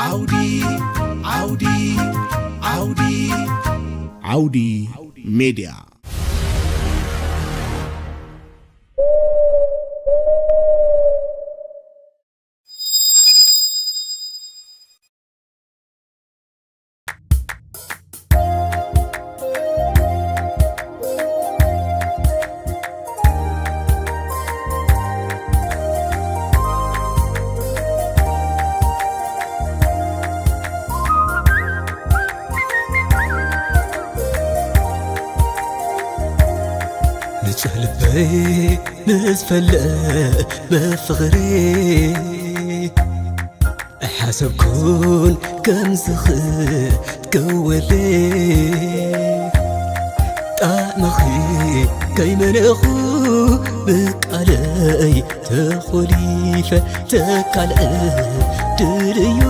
ዓውዲ ዓውዲ ዓውዲ ዓውዲ ሜድያ። ንጹህ ልበይ ምስ ፈለመ ፍቕሪ ኣይሓሰብኩን ከምዚ ክትከወለይ። ጣዕምኺ ከይመነኹ ብቃለይ ተኾሊፈ፣ ተካል ዕድል'ዩ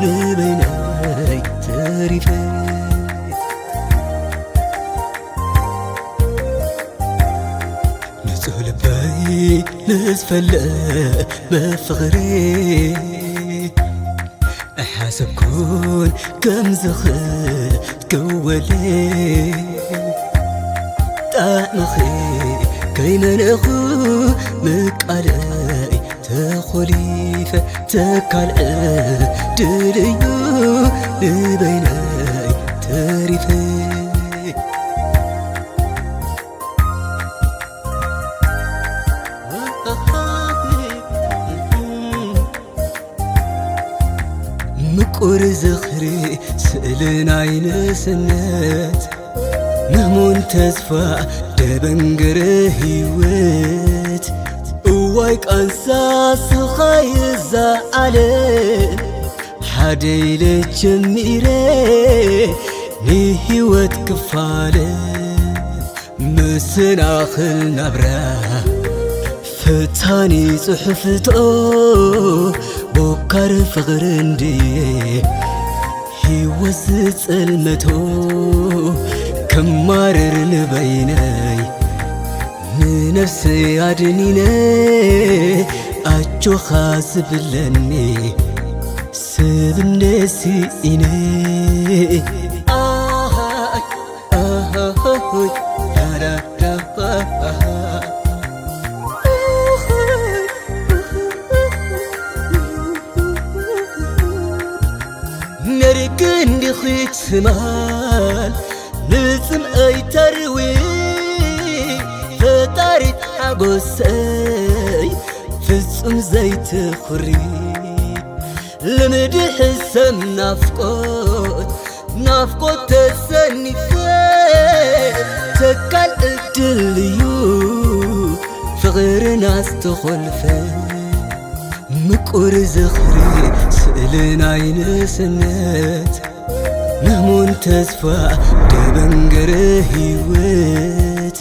ንበይነይ ተሪፈ። ንጹህ ልበይ ምስ ፈለመ ፍቕሪ ኣይሓሰብኩን ከምዚ ክትከወለይ። ጣዕምኺ ከይመነኹ ምቃለይ ተኾሊፈ፣ ተካል ዕድል'ዩ ንበይነይ ተሪፈ። ምቁር ዝኽሪ ስእሊ ናይ ንእስነት፣ ምህሙን ተስፋ ደበንገረ ህይወት። እዋይ ቃንሳ ስኻይ እዛ ዓለም ሓደ ኢለ ጀሚረ ንህይወት ክፋለ። መሰናኽል ናብራ ፈታኒ ጽሑፍቶ ቦካር ፍቕሪ እንድየ ህይወት ዝጸልመቶ ከማርር ንበይነይ ንነፍሰይ ኣድኒነ ኣጆኻ ዝብለኒ ሰብ እንደ ስኢነ። ኣሃ፣ ኣሃ፣ ዳዳዳ፣ ኣሃ። ነርቂ እንዲኺ ትማል ንጽምኣይ ተርዊ ፈጣሪት ሓጎሰይ ፍጹም ዘይትኹሪ። ልምዲ ሕሰም ናፍቆት፣ ናፍቆት ተሰኒፈ ተካል ዕድል እዩ ፍቕርና ዝተኾልፈ። ምቁር ዝኽሪ ስእሊ ናይ ንእስነት፣ ምህሙን ተስፋ ደበንገረ ህይወት።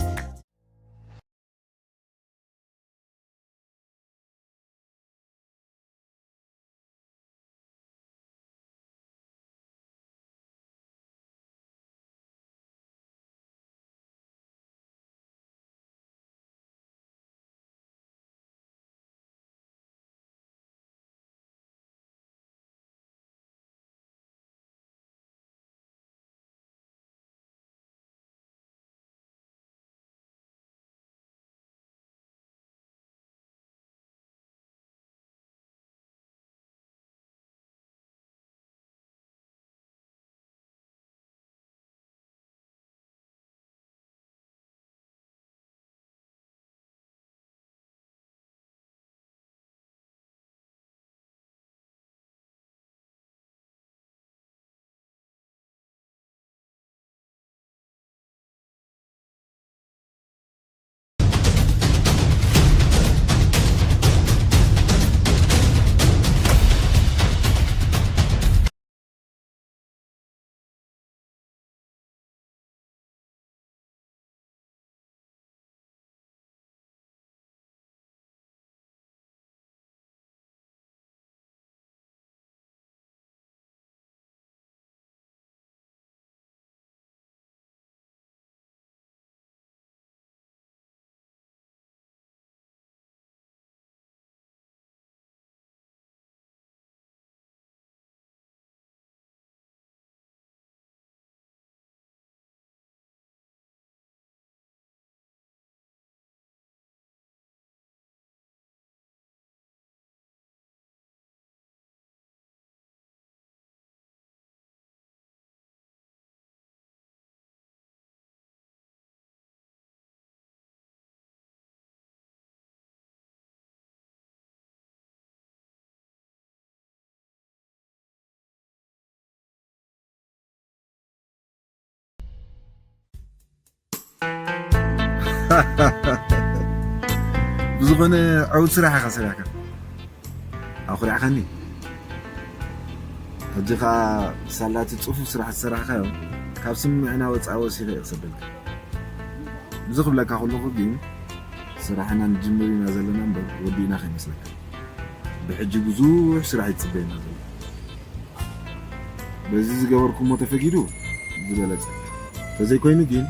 ብዝኾነ ዕውት ስራሕ ኢኻ ሰሪሕካ ኣኹሪዕኻኒ። ሕጂ ኸኣ ሳላቲ ጽፉፍ ስራሕ ዝሰራሕካዮ ካብ ስምዕና ወጻኢ ወሲኸ እየ ክሰደልካ። እዚ ክብለካ ከለኹ ግን ስራሕና ንጅምር ኢና ዘለና እምበር ወዲእና ከይመስለካ። ብሕጂ ብዙሕ ስራሕ ይጽበየና ዘሎ። በዚ ዝገበርኩሞ ተፈጊዱ ዝበለጸ። ተዘይኮይኑ ግን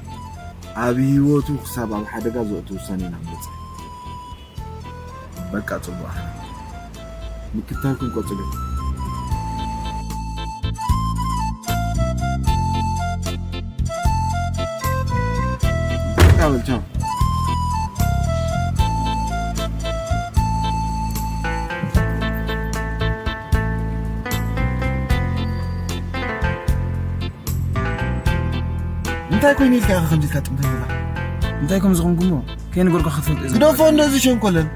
ኣብ ህይወቱ ክሳብ ኣብ ሓደጋ ዘእቱ ውሳኔ ኢና ክንበጽሕ። በቃ ጽቡቕ። ምክትታልኩም ቀጽሉ። በቃ በል ቻው። እንታይ ኮይኑ ኢልካ ኢኻ ከምዚ ኢልካ ጥምተኛ ኢኻ? እንታይ ከም ዝኾንኩሞ ከይነገርኩኻ ክትፈልጥ እየ ግደፎ፣ ዝግባእ። እንደዚ ሸንኮለል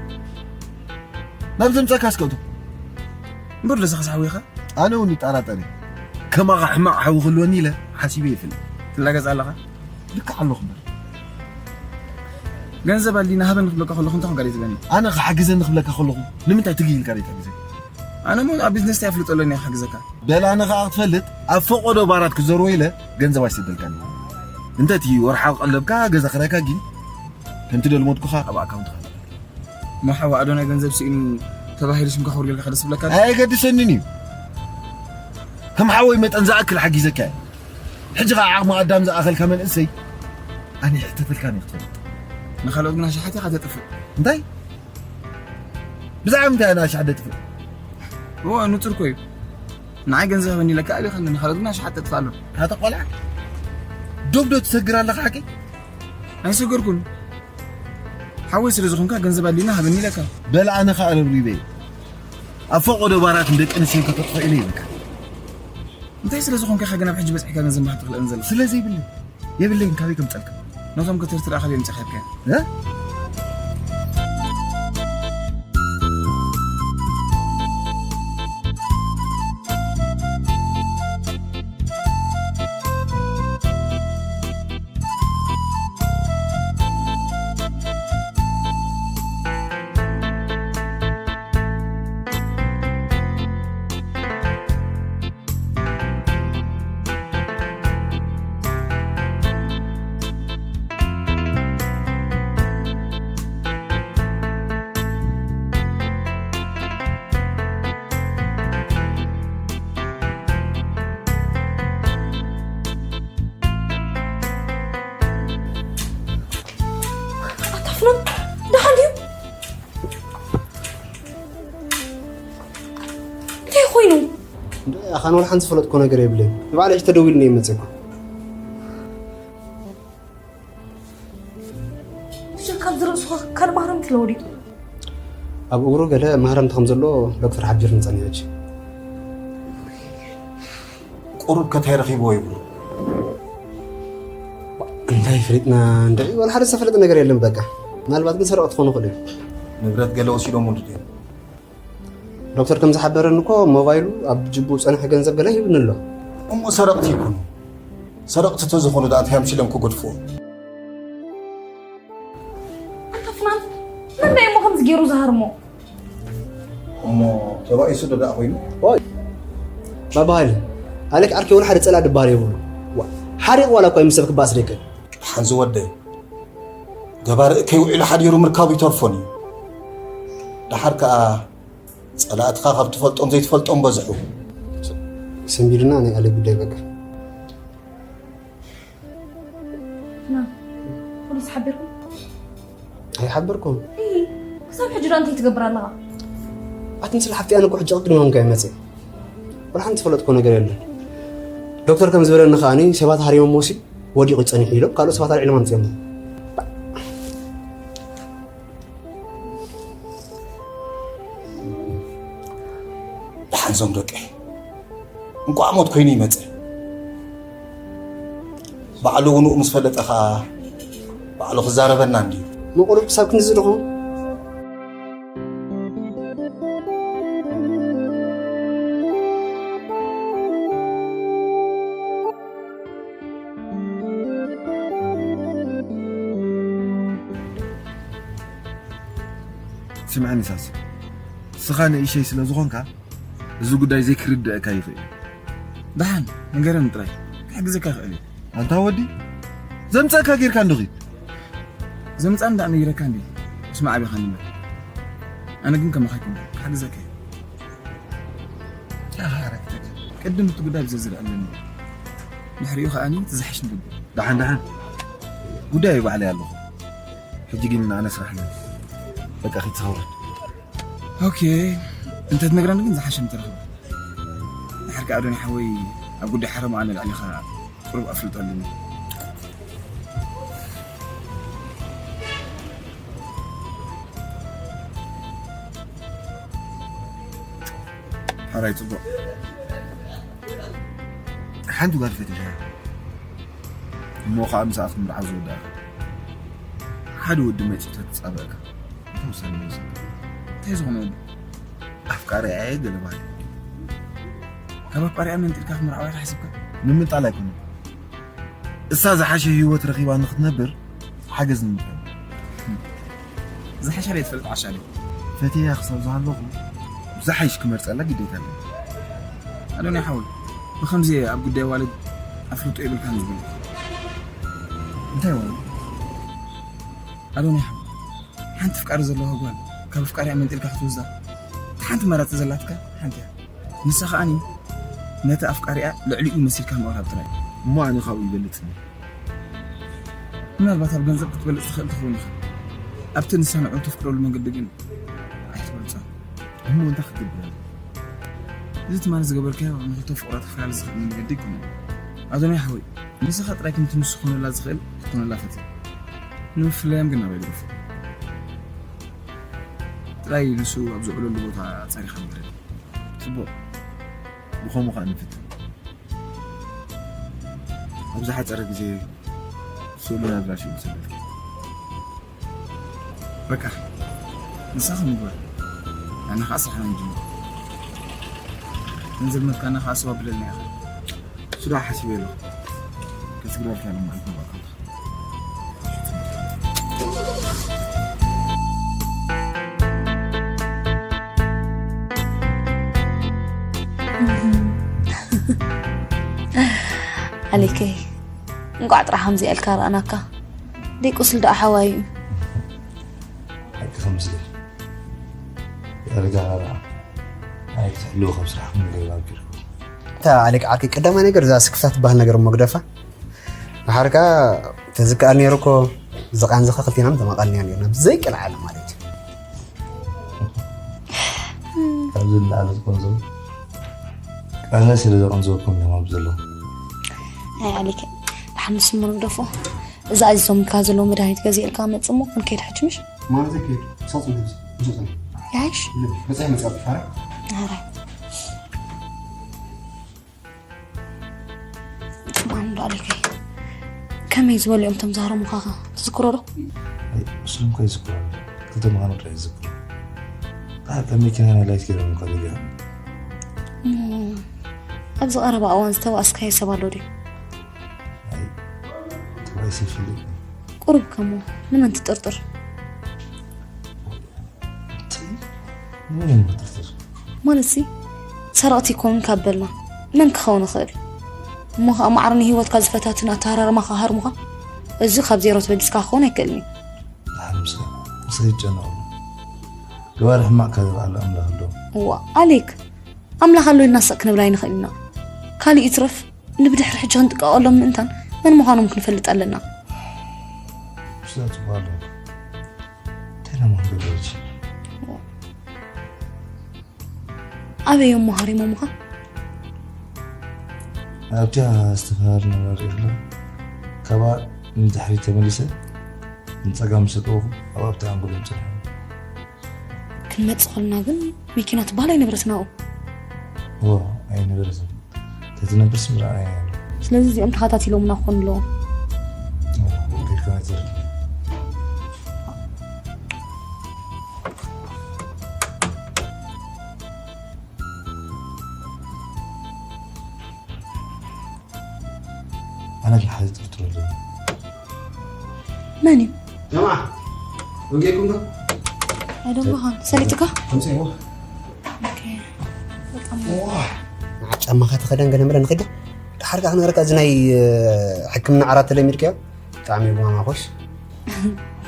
ናብ ዘምጻካ ኣስቀምጦ። እምበር ደስኻ ሓዊ ኢኻ? ኣነ እውን ይጠራጠር እየ። ከማኻ ሕማቕ ሓዊ ክህልወኒ ኢለ ሓሲበ ይፈልጥ። ትላገጽ ኣለኻ? ልክዕ ኣለኹ እምበር። ገንዘብ ኣድልይና ሃበኒ ክብለካ ከለኹ እንታይ ኮንካ ደይ ትብለኒ? ኣነ ክሓግዘኒ ክብለካ ከለኹ ንምንታይ ትግይ ኢልካ ደይ ትሕግዘኒ? ኣነ እሞ ኣብ ቢዝነስ እንታይ ኣፍልጦ ኣለኒ ክሕግዘካ? በል ኣነ ኸኣ ክትፈልጥ ኣብ ፈቐዶ ባራት ክዘርዎ ኢለ ገንዘብ ኣይሰደልካን። እንተ እቲ ወርሓዊ ቀለብካ ገዛ ክራይካ ግን ከምቲ ደልሞትኩኻ ኣብ ኣካውንትኻ እሞ ሓዋ ኣዶናይ ገንዘብ ስኢኑ ተባሂሉ ሽምካ ክውርገልካ ደስ ይብለካ? ኣየገድሰንን እዩ። ከም ሓወይ መጠን ዝኣክል ሓጊዘካ እየ። ሕጂ ኸዓ ዓቕሚ ኣዳም ዝኣኸልካ መንእሰይ ኣነ ይሕተተልካን እየ ክትፈልጥ። ንኻልኦት ግን ኣሽሓት ኢኻ ተጥፍእ። እንታይ? ብዛዕባ ምንታይ ኣነ ኣሽሓት ደጥፍእ? እወ፣ ንጹር እኮ እዩ። ንዓይ ገንዘብ ሃበኒ ኢለካ ኣልኢኻኒ፣ ንኻልኦት ግን ኣሽሓት ተጥፍእ ኣሎ። ኣታ ቆልዓ፣ ዶብ ዶ ትሰግር ኣለኻ ሓቂ? ኣይሰገርኩን። ሓወይ ስለ ዝኾንካ ገንዘብ ኣድልይና ሃበኒ ኢለካ። በል ኣነ ኸኣ ረብሪበ እየ። ኣብ ፈቐዶ ባራት ንደቂ ኣንስትዮ ከተጥፍኦ ኢለ ይብለካ። እንታይ ስለ ዝኾንካ ኢኻ ግን ኣብ ሕጂ በጺሕካ ገንዘብ ምሃብ ትኽእለኒ ዘለኻ? ስለ ዘይብለይ። የብለይን፣ ካበይ ከምጸልካ? ነቶም ከተርትር ኣኻል እዮም ጸኺርካ። እ? ኣታ ፍናን፣ ደሓን ድዩ? እንታይ ኮይኑ? ኣኻን ወላ ሓንቲ ዝፈለጥኮ ነገር የብለይ። ንባዕለይ ሕጂ ተደዊሉ እየ መፅእኮ። እሺ፣ ካብዚ ርእሱ ካልእ ማህረምቲ ለወዲኡ። ኣብ እግሩ ገለ ማህረምቲ ከም ዘሎ ዶክተር ሓቢርኒ ጸኒሑ። ሕጂ ቁሩብ ከታይ ረኺብዎ ይብሉ። እንታይ ፈሊጥና እንድዒ፣ ወላ ሓደ ዝተፈለጠ ነገር የለን። በቃ ምናልባት ግን ሰረቕቲ ክኾኑ ይኽእሉ እዮም። ንብረት ገለ ወሲዶም ወልዱ እዮም። ዶክተር ከም ዝሓበረኒ እኮ ሞባይሉ ኣብ ጅቡ ዝጸንሐ ገንዘብ ገለ ሂብኒ ኣሎ። እሞ ሰረቕቲ ይኩኑ። ሰረቕቲ ተዝኾኑ ደኣ እንታይ ኣምሲሎም ክገድፍዎ? ኣንታ ፍናን፣ መን ደኣ እሞ ከምዚ ገይሩ ዝሃርሞ? እሞ ተባኢሱ ዶ ደኣ ኮይኑ? ኦይ፣ ባባ ሃይለ፣ ኣሌክ ዓርከይ ወላ ሓደ ጸላእ ድበሃል የብሉ። ዋ፣ ሓሪቕ ዋላ እኳ ይምሰል ክበኣስ ደይክእል። ሓንዚ ወደይ፣ ገባር እከይ ውዒሉ ሓዲሩ ምርካቡ ይተርፎን እዩ። ደሓር ከኣ ጸላእትኻ ካብ ትፈልጦም ዘይትፈልጦም በዝሑ። ሰንቢድና ናይ ኣሌክ ጉዳይ በቃ። ና፣ ፖሊስ ሓቢርኩም? ኣይሓበርኩን። እይ፣ ክሳብ ሕጂ ዶ እንታይ ትገብር ኣለኻ? ኣቲ ንስለ ሓፍቲ ኣነ እኮ ሕጂ ቅድሚ ሆንካ ይመጽእ። ወላ ሓንቲ ዝፈለጥኮ ነገር የለን። ዶክተር ከም ዝበለኒ ከኣኒ ሰባት ሃሪሞም ወሲ ወዲቑ ጸኒሑ ኢሎም ካልኦት ሰባት ኣልዒሎም ኣምጺኦም። ደሓን ዞም ደቀይ እንቋዕ ሞት ኮይኑ ይመጸ። ባዕሉ ውኑኡ ምስ ፈለጠ ኸኣ ባዕሉ ክዛረበና እንድዩ። ምቑሩብ ክሳብ ክንድዚ ድኹም? ስምዐኒ ሳሲ፣ ንስኻ ንእሸይ ስለ ዝኾንካ፣ እዚ ጉዳይ ዘይክርድአካ ይኽእል። ደሓን ንገረኒ ጥራይ፣ ክሕግዘካ ይኽእል እየ። ኣንታ ወዲ፣ ዘምጸእካ ጌርካ እንዶ ኺድ። ዘምጻ እንዳ ነጊረካ እንዲ፣ እስማዕ ኣቢኻ ንበር። ኣነ ግን ከማኻ ኣይኮንኩ፣ ክሕግዘካ እየ። ኣሃ፣ ረክተክ። ቅድም እቲ ጉዳይ ብዝርዝር ኣለኒ። ድሕሪኡ ከኣኒ እቲ ዝሓሽ ንገብር። ደሓን፣ ደሓን። ጉዳይ ባዕለይ ኣለኹ። ሕጂ ግን ኣነ ስራሕ ኣለኒ። በቃ ኺድ ትኸውን። ኦኬ። እንተ ትነግረኒ ግን ዝሓሸ ምተረኽበ። ድሓር ከኣ ኣዶኒ ሓወይ ኣብ ጉዳይ ሓረማ ኣነ ልዕሊኻ ቁሩብ ኣፍልጦ ኣለኒ። ሓራይ ጽቡቕ። ሓንቲ ጓል ፈቲኻ እሞ ኸኣ ምስኣ ክትምርዓ ዝወዳእካ ሓደ ወዲ መጺኡ ተትጻበእካ እንታይ ውሳነ ምወሰድካ? እንታይ ዝኾነ ወዲ? ኣፍቃሪኣ እየ ገለ በሃሊ። ካብ ኣፍቃሪኣ መንጢልካ ክትምርዓዋ ኢኻ ሓሲብካ? ንምንጣል ኣይኮነን። እሳ ዝሓሸ ህይወት ረኺባ ንኽትነብር ሓገዝ ንምግባር። ዝሓሻ ድየ ትፈልጥ ዓሻ ድየ? ፈትየያ ክሳብ ዝሃለኹ ዝሓይሽ ክመርጸላ ግዴታ ኣለኒ። ኣዶንያ ሓወይ፣ ብኸምዚ ኣብ ጉዳይ ዋልድ ኣፍልጦ የብልካን ዝብል። እንታይ ዋልድ? ኣዶንያ ሓወይ፣ ሓንቲ ፍቃሪ ዘለዋ ጓል ካብ ኣፍቃሪኣ መንጢልካ ክትወስዳ እታ ሓንቲ መራጺ ዘላትካ ሓንቲ እያ። ንሳ ከኣኒ ነቲ ኣፍቃሪኣ ልዕሊኡ መሲልካ ምቕራብ ጥራይ። እሞ ኣነ ካብኡ ይበልጽ እየ። ምናልባት ኣብ ገንዘብ ክትበልጽ ትኽእል ትኸውን ኢኻ። ኣብቲ ንሳ ንዕኡ ተፍቅረሉ መንገዲ ግን ኣይትበልጾን። እሞ እንታይ ክትገብር ኣለካ? እዚ ትማሊ ዝገበርካዮ ንኽልተ ፍቑራት ክፈላለ ዝኽእል መንገዲ ኣይኮነን። ኣዶናይ ሓወይ፣ ንስኻ ጥራይ ከምቲ ንሱ ክኾነላ ዝኽእል ክትኮነላ ፈትን። ንምፍላዮም ግን ናባይ ድገፎ። ጥራይ ንሱ ኣብ ዝውዕለሉ ቦታ ጸሪኻ ንገረኒ። ጽቡቕ። ብኸምኡ ኸኣ ንፍትን። ኣብ ዝሓጸረ ግዜ ስእሉን ኣድራሽኡን ክሰደልኪ። በቃ፣ ንሳ ከም ምግባር። ኣነ ኸኣ ስራሕና ንጅምር። ንዝልመትካና ኸኣ ሰው ኣብለልና ኢኻ። እሱ ደኣ ሓሲበ ኣለኹ። ከስግረልካ ሎማዓንቲ መባእታኻ። ኣሌከይ፣ እንቋዕ ጥራሕ ከምዚኣ ኢልካ ረኣናካ። ደይ ቁስሊ ደኣ ሓዋዩ እዩ። ሓቂ ከምዚ ኢል። ኣልጋ ረኣ። ኣይትሕልው ከም ስራሕ ክንገይር ኣቢልኩ። እታ ኣሌክ ዓርኪ ቀዳማይ ነገር እዛ ስክፍታ ትበሃል ነገር እሞ ግደፋ። ድሓር ከኣ ተዝከኣል ነይሩ እኮ ዝቓንዝኻ ክልቴና ምተመቓልናዮ ነይርና ብዘይ ቅልዓለ ማለት እዩ። ካብዚ ንላዕሊ ዝቐንዘው ቃዛ ስለ ዘቐንዘወኩም እዮም ኣብዚ ዘለዉ። ኣይ ኣሌክ፣ ደሓን ንሱ እሞ ንግደፎ። እዛ ኣዚዞምልካ ዘለዉ መድሃኒት ገዚእልካ መጽእ እሞ ክንከይድ ሕጂ ምሽ? ማለት ከይድ፣ ክሳብ ጽንሕ፣ ክሳብ ጽንሕ። ይሓይሽ? በጻሕ መጻፍ ፋራ። ኣረ። ጥማን ዶ ኣሌከይ? ከመይ ዝበሉ እዮም እቶም ዝሃረሙኻኸ? ትዝክሮ ዶ? ኣይ፣ እሱም ከ ይዝክሮ። ክልተ ምዃኑ ጥራይ ይዝክሮ። ኣብ መኪና ናይ ላይት ገይሮም እኳ ዘጊዖም። እሞ፣ ኣብዚ ቀረባ እዋን ዝተባእስካዮ ሰብ ኣሎ ድዩ? ኣይ፣ ጥባይ ሲፍልጥ። ቁሩብ ከሞ፣ ንመን ትጥርጥር? እቲ መን እዩ ክጥርጥር? ማለትሲ፣ ሰረቕቲ ይኮኑን ካብ በልና፣ መን ክኸውን ይኽእል? እሞ ኸኣ ማዕረ ንህይወትካ ዝፈታትን ኣተሃራርማኻ ሃርሙኻ፣ እዚ ካብ ዜሮ ተበጊስካ ክኸውን ኣይክእልን እዩ። ደሓን ምስ፣ ምስ ይጨነቑ። ገባሪ ሕማቕ ካብ ዝበሃል ኣምላኽ ኣሎ። እዋ፣ ኣሌክ፣ ኣምላኽ ኣሎ ኢልና ስቕ ክንብል ኣይንኽእል ኢና። ካልእ ይትረፍ፣ ንብድሕሪ ሕጂ ክንጥቀቐሎም ምእንታን መን ምዃኖም ክንፈልጥ ኣለና። ብስራት ጽቡቕ ኣሎ። እንታይ ደኣ ምኽንገበረች? ኣበይ እዮም መሃሪሞምኻ? ኣብታ ዝተፈላለዩ ነገር ይኽእል። ካብኣ ንድሕሪት ተመሊሰ ንጸጋም ምስ ኣተወኹ ኣብ ኣብቲ ኣንጎሎም ጸኒሖም። ክንመጽእ ከለና ግን መኪና ትበሃል ኣይነበረትን ኣብኡ። እዎ፣ ኣይነበረትን። ተትነብርስ ምርኣያ ነይሩ። ስለዚ እዚኦም ተኸታቲሎምና ክኾኑ ኣለዎም። እዎ፣ ከይድካ ኣይትረድእ። ኣነ ግን ሓደ ጥርጥር ኣለኒ። መን እዩ? ጀማዓ፣ ወጊእኩም ዶ? ኣይደንጎኻን ሰሊጥካ? ከምሰይዎ ኦኬ። በጣም ዋ ንዓ ጫማኻ ተኸደን ገለ መለ ንኸደ። ድሓር ከዓ ክነገረካ እዚ ናይ ሕክምና ዓራት ተለሚድካዮ ብጣዕሚ እዩ ማማኾሽ።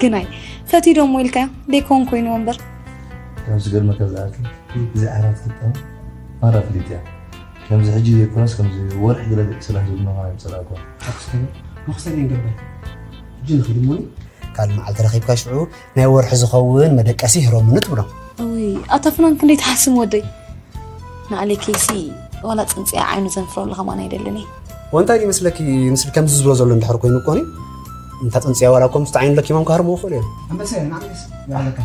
ግናይ ፈትዩ ደሞ ኢልካዮ ደይኮን ኮይኑ ወንበር ካብ ዝገርመካ ዝኣክል እዚ ዓራት ክጠም ማራ ፍሊጥ እያ። ከምዚ ሕጂ ዘይኮነስ ከምዚ ወርሒ ገለ ደቂ ሰላም ዝብልና ማለት ይፀላእኮ። ኣክስተን መክሰን ገባይ እጂ ንኽድ ሞኒ ካልእ መዓልቲ ረኺብካ ሽዑ ናይ ወርሒ ዝኸውን መደቀሲ ይህረሙኒ ትብሎም። ወይ ኣታ ፍናን ክንደይ ትሓስም ወደይ። ንኣሌ ኬሲ ዋላ ፅንፅያ ዓይኑ ዘንፍረሉ ከማን ኣይደልን እየ። ወንታይ ይመስለኪ? ምስል ከምዚ ዝብሎ ዘሎ እንድሕር ኮይኑ እኮኒ እንታ ፅንፅያ ዋላ ኮም ስተ ዓይኑ ለኪሞም ክሃርሙ ይኽእሉ እዮም። ኣንበሰ ንዓስ ያለካ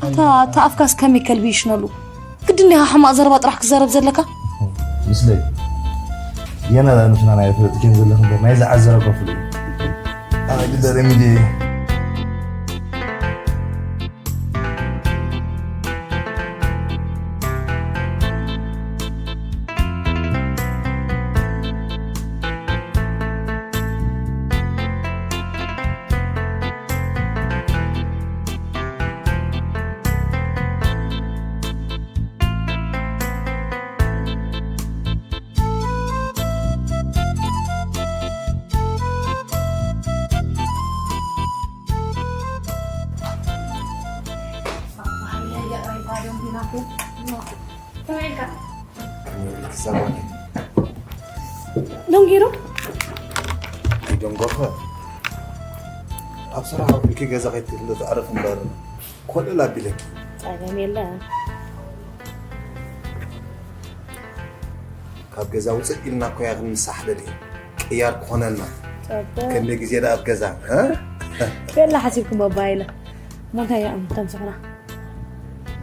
ኣታ ኣታ ኣፍካስ ከመይ ከልቢ ይሽነሉ? ግድን ዲኻ ሕማቕ ዘረባ ጥራሕ ክዛረብ ዘለካ? ምስለይ የና ዳንፍና ናይ ፍለጥ ኬን ዘለኹ እምበር ናይ ዝዓዘረ ከፍሉ ኣይ ግደረ ሚዲ ደንጊሩ ኣይደንጎኸ ኣብ ስራሕ ኣውዒልኪ ገዛ ከይትክል ተዕርፍ እምበር ኮለል ኣቢለኪ ጸገም የለን። ካብ ገዛ ውፅእ ኢልና ኮያ ክንሳሕለል እዩ ቅያር ክኾነና ጸበ ክንደ ግዜ ዳ ኣብ ገዛ እ? ቤላ ሓሲብኩም ባባ ኢለ ሞንታይ እዮም ተምስኹና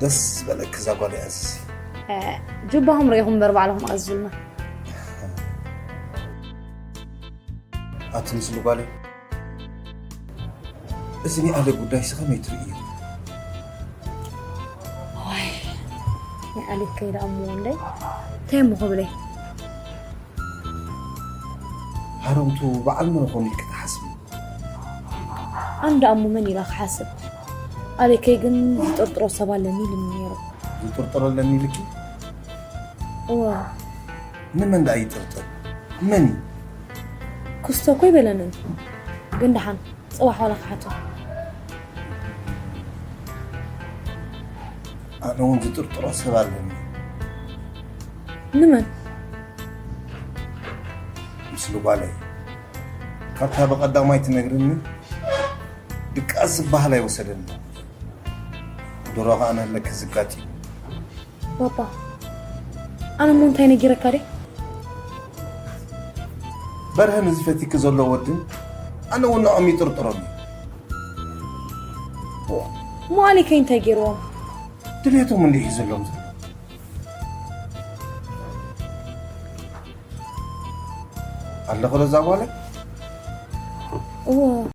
ደስ ዝበለኪ እዛ ጓል እያ እዚ እ፣ ጁባኹም ርኢኹም እምበር ባዕልኹም ኣዝዙልና ኣቲ ምስሉ ጓለይ እዚ ናይ ኣለ ጉዳይ ሲ ከመይ ትርእዩ ወይ ናይ ኣሌት ከይዳ እሞ እንደ እንታይ እሞ ክብለይ ሃረምቱ በዓል መን ኾኑ ኢልኪ ትሓስቢ ኣነ ደኣ እሞ መን ኢላ ክሓስብ ኣሌከይ ግን ዝጥርጥሮ ሰብ ኣለኒ ኢሉኒ ነይሩ ዝጥርጥሮ ኣለኒ ኢልኪ እወ ንመን ደኣ ይጥርጥር መን እዩ ክስቶ እኮ ይበለንን ግን ደሓን ፅባሕ ዋላ ክሓቶ ኣነ እውን ዝጥርጥሮ ሰብ ኣለኒ ንመን ምስ ልጓለይ ካብታ ብቐዳማይ ትነግርኒ ድቃስ ዝበሃል ኣይወሰደኒ ድሮ ኸዓ ነለኪ ዝጋጢ ባባ ኣነ እሞ እንታይ ነጊረካ ደ በርሀ ንዝፈቲኪ ዘሎ ወድን ኣነ እውን ንዖም ይጥርጥሮም እዩ እሞ ኣሌከይ እንታይ ገይርዎም ድሌቶም እንዲህ ዘለዎም ዘሎ ኣለኹ ለዛ ጓለ እዎ